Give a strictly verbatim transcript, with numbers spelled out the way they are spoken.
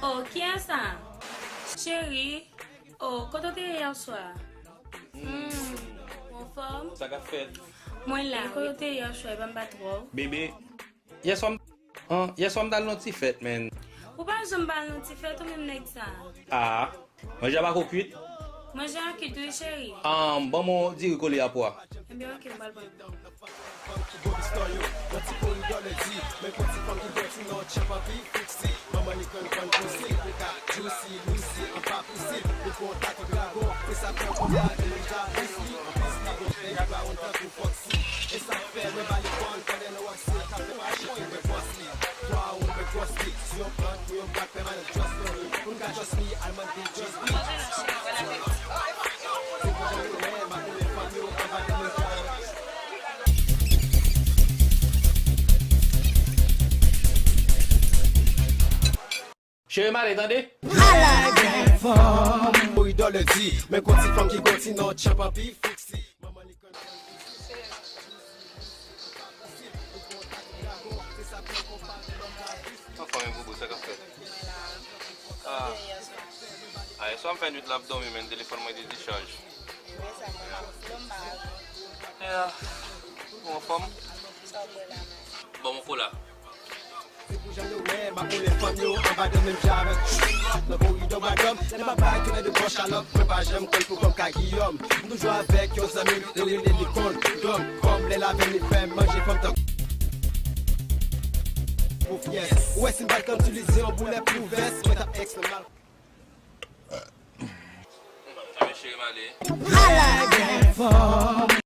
Oh, kiyès sa? Cheri, oh, kote w te ye yè swa? Hmm, ou anfòm? Sa k ap fèt? Mwen la, kote w te ye yè swa, e pa m pa t wè w. Bebe, yè swa m, an, yè swa m t al nan ti fèt, man. Ou pa janm pa al nan ti fèt, ou menm nèg sa. Ah, manje a pako kwit? Manje a kwit, wi, cheri. Ah, ban m yon diri kole a pwa. Ebyen, oke, m pral pran. Fanm ki bon istwa yo, nan ti koridò ledi. Men pou ti fanm ki bon ti non, tchèp anpi fiksi. Manman li konn fann pousi, li ka juicy, lucy, anpa pousi. Li kontak dragon, se sa fè kounye a, li menm jan Bruce Lee. Anplis li gon fèy brawon tankou Foxy. E sa fè mwen ba li kòl, pandan nou wè se ka fè machin ki mwen boss li. Twa ou mwen boss li, si yon prank pou yon bak pèmanan just know li. Pou n ka trust me, al mande just be. Cheri m ale, tande? Koridò lè di, men gon ti fanm ki gon ti non, tchanpan pi fiksi. Manman li konn. Anfòm, bobo, sa k ap fèt? Ah. Ah, yè swa m fè nwit la ap dòmi, men telefòn mwen te dichaj. Yeah. Ou anfòm? Ban m yon kola. Se pou jan yo wè, m ap boule fanm yo anba dan menm jan avèk. Nan koridò madam, lè m ap bay tounen de bò chalòp, mwen pa janm konn pou kòm ka Giyòm. M toujou avèk yon zanmi m, yo rele li Kondòm. Kòm lè lavèm li fè m manje fanm tan. Pou fyès. Ou wè si m pa t konn itilize yon boulèt pou vès, mwen t ap èks nan mal. Ebyen, cheri m ale. Hala gen fanm.